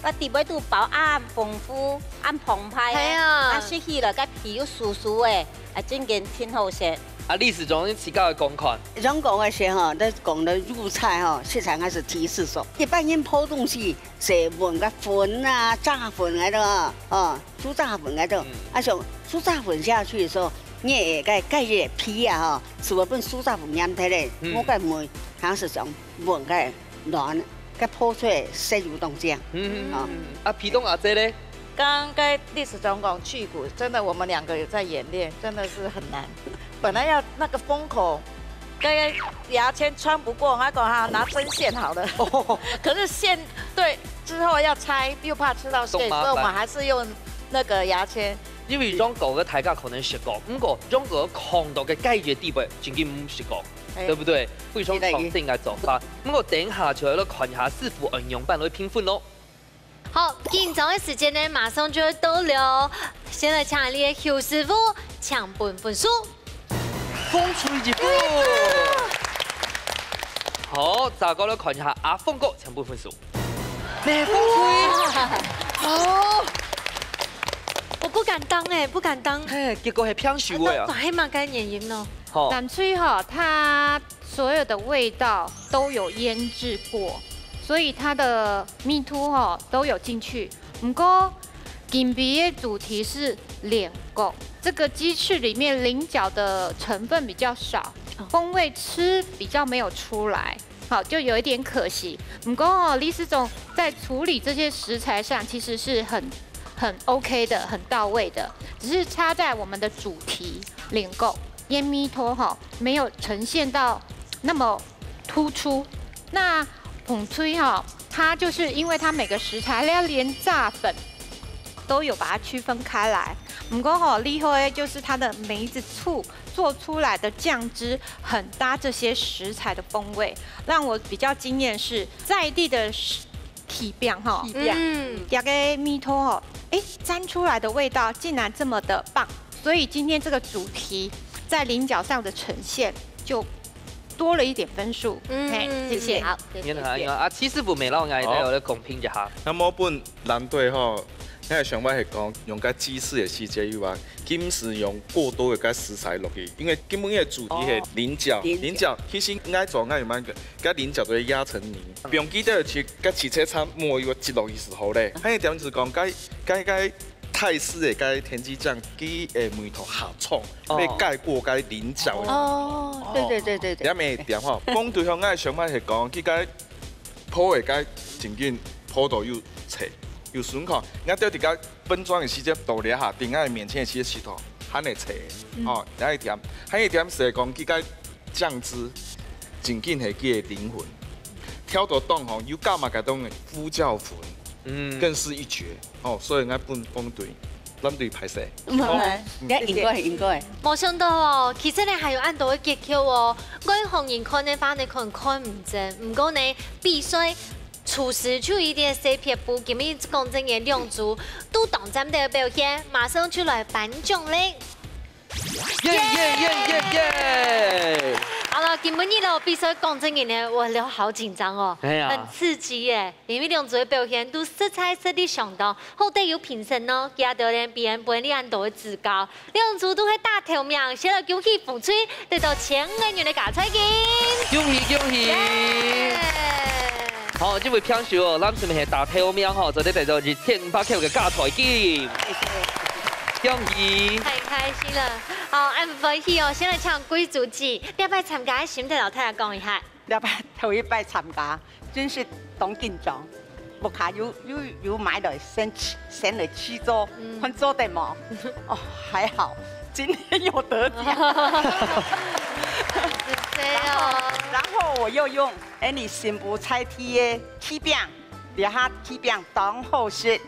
該底背都包恁豐富、恁澎湃个，係啊，啊食起來該皮又酥酥个，啊真經真好食。 啊，理事長，你自家來講看。中國个時候，在講的入菜哈，食材還是提示說，一般人普通是是搵个粉啊、炸粉个咯，哦，酥炸粉个咯。嗯。啊，像酥炸粉下去的時候，你也該蓋个皮啊哈，是不是分酥炸粉黏忒嘞？嗯。我个梅，好像是想搵个卵，个泡出來色有當靚。嗯，啊。啊，皮冻阿姐咧？ 剛剛該理事長講去骨，真的我們兩個有在演練，真的是很難。本來要那個封口，該牙籤穿不過，還講哈拿針線好了。可是線對之後要拆，又怕吃到線，所以我們還是用那個牙籤。因為中國个大家可能食過，毋過中國看到个雞翼底背正經毋食過，哎，對不對？非常創新个做法。毋過等下就來看一下師傅仰般來評分咯。 好，緊張个時間呢，馬上就會到了。先來請𠊎俚个邱師傅，請分分數。紅隊一分。好，再過來看一下阿峰哥，請分分數。咩紅隊？哦，我不敢當欸，不敢當。嘿，結果係平手个啊。那，那還蠻該原因哦。好。藍隊吼，它所有的味道都有醃製過，所以它的密度吼都有進去。毋過，今晡日的主題是菱角，這個雞翅裡面菱角的成分比較少，風味吃比較沒有出來，好，就有一點可惜。毋過哦，理事長在處理這些食材上其實是很，很OK的，很到位的，只是差在我們的主題菱角 醃米湯吼，沒有呈現到那麼突出。那紅隊吼，它就是因為它每個食材料連炸粉都有把它區分開來。毋過吼，厲害的就是它的梅子醋做出來的醬汁很搭這些食材的風味。讓我比較驚豔是在地的食， 起餅吼，起餅。嗯。這個米湯吼，欸，沾出來的味道竟然這麼的棒，所以今天這個主題在菱角上的呈現就多了一點分數。嗯，嘿，謝謝。好，謝謝。你好，你好，啊，徐師傅，每老愛都有來公平一下。那麼分藍隊吼，那想法係講，用个雞翅个時節以外，禁止用過多个該食材落去，因為今晡日个主題係菱角，哦。菱角。菱角，其實𠊎做𠊎有買个，該菱角都係壓成泥。 毋用記得去，該汽車站無有一落去時候咧，還有一點就係講，該，該，該泰式个該甜雞醬，佢个味道較重，哦。會蓋過該菱角个。哦，對對對對對。也無一點吼，講對方个想法係講，佢該泡个該正經泡到又脆又順口，𠊎兜自家分裝个時節到這下，頂个面前个時節試到。還會脆，哦，還有一點，還有一點係講，佢个醬汁，正經係佢个靈魂。調到當好，又加麼个東西，胡椒粉，嗯，更是一絕，哦，所以𠊎分紅隊，藍隊敗勢。毋係，哦，嗯，你應該，應該。無想到哦，其實呢還有恁多个訣竅哦。外行人看个話呢，可能看毋真，毋過呢，比賽 廚師就一定係撇步，今日講真个兩組都當讚个表現，馬上就來頒獎了。耶耶耶耶耶！好了，今晡日个比賽講真个呢，𠊎都好緊張哦，哎呀，很刺激耶，因為兩組个表現都實在實力相當，好得有評審哦，佢兜呢必然分你恁多个指教。 兩組都係打頭名，先來恭喜紅隊得到千個銀个加菜金。恭喜恭喜！耶！好，這位平手哦，藍隊係打頭名吼，做得得到一千五百塊个加菜金。恭喜！太開心了。好，恁歡喜哦，先來請貴主席，這擺參加个心得摎大家講一下。 這擺頭一擺參加，真係當緊張。屋下有，有，有買來先試，先來試做，嗯，看做得無？哦，還好，今天有得獎。很仔細哦。然後，然後我又用𠊎俚新埔在地个柿餅，這下柿餅當好食。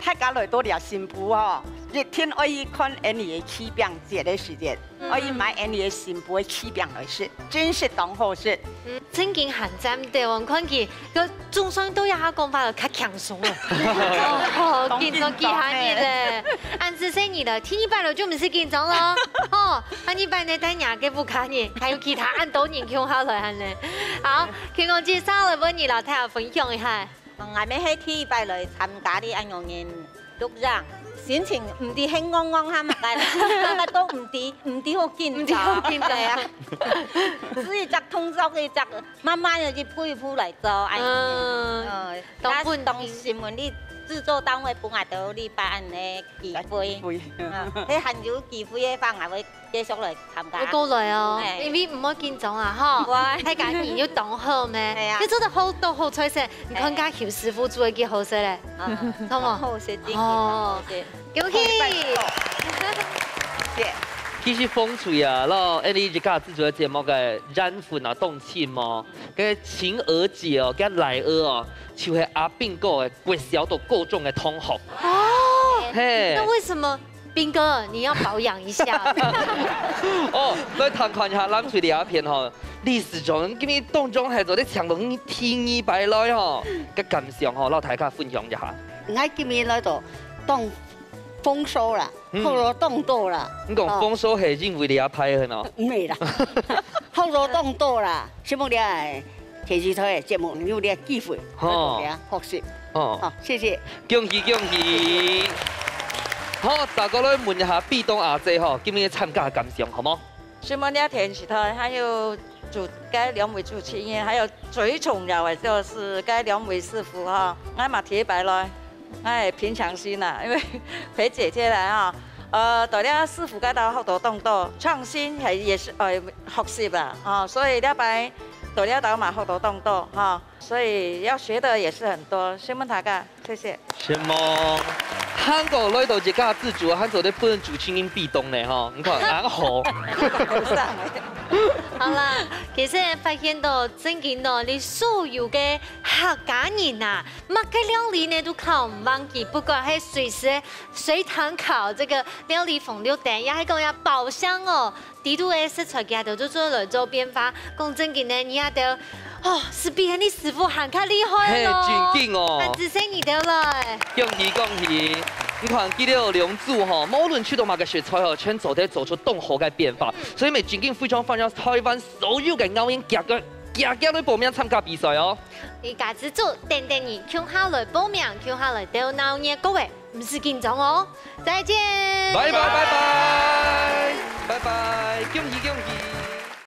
大家來到這新埔哦，一定愛去看𠊎俚个柿餅節个時節。 愛去買𠊎俚个新埔个柿餅來食，真係當好食。嗯，正經還讚个哦，看佢个總算對這下講話了較輕鬆了。哦，緊張幾下日咧。恁仔細你了，第二擺了就毋使緊張了。哦，下二擺呢，帶若个屋下人，還有其他恁多人共下來恁呢。好，天公姐，接下來問你了，大家分享一下。 𠊎乜係第一擺來參加這恁樣个錄影，心情毋知係戇戇還麼个，感覺都毋知，毋知好緊張。毋知好緊張。對啊，係一隻動作一隻，慢慢个一步一步來做，恁樣。嗯，嗯，當本當新聞个製作單位分𠊎兜這擺恁呢機會。機會。嗯，係還有機會个話，𠊎會 繼續來參加。會過來哦，嘿。因為毋會緊張啊，吼。會。大家人又當好咩？係啊。你做得好多好菜色，你看下邱師傅煮个幾好食咧，嗯，好無？好食，真个哦，好食。恭喜！謝謝。其實紅隊啊，摎𠊎俚一家製作个節目个緣分啊，當深哦。該晴兒姐哦，該倈仔哦，就係阿兵哥个國小到高中个同學。哦，嘿。那為什麼 兵哥，你要保養一下。哦，來談看一下藍隊這片吼，理事長今日當中還做得請到你第二擺來吼，个感想吼，摎大家分享一下。𠊎今日來到當豐收啦，嗯，好了當多啦。你講豐收係因為這派个喏？毋係啦，好了當多啦，希望你愛 電視台个節目有這機會，吼，來學習。哦。好，謝謝。恭喜恭喜！好，再過來問一下壁咚阿姐吼，今日參加感想好無？希望這電視台還有主，該兩位主持人，還有最重要个就係該兩位師傅吼，𠊎嘛第一擺來，𠊎平常心啦，因為陪姐姐來吼，呃，對這師傅該兜學到當多，創新還也係，呃，學習啦，吼，所以這擺 對這兜嘛學到當多哈，所以要學的也是很多。先問大家，謝謝。承蒙。還過來到一家之主，還做得分主持人壁咚呢哈，你看，恁好。好啦，其實發現到正經哦，你所有个客家人啊，麼个料理呢都考毋忘記，不管係隨時隨堂考這個料理紅綠燈，也係講要包廂哦， 底肚个食材佢兜就做來做變化。講正經个，你兜，哦，係比𠊎俚師傅還較厲害咯。嘿，正經哦。恁仔細你兜來。恭喜恭喜！你看，佢兜兩組吼，無論出到麼个食材吼，全做得做出當好个變化。所以，𠊎正經非常歡迎台灣所有个咬人夾个夾夾來報名參加比賽哦。一家之主，等等你，共下來報名，共下來鬥鬧熱，各位。 毋使緊張哦。再見。拜拜拜拜拜拜，恭喜恭喜！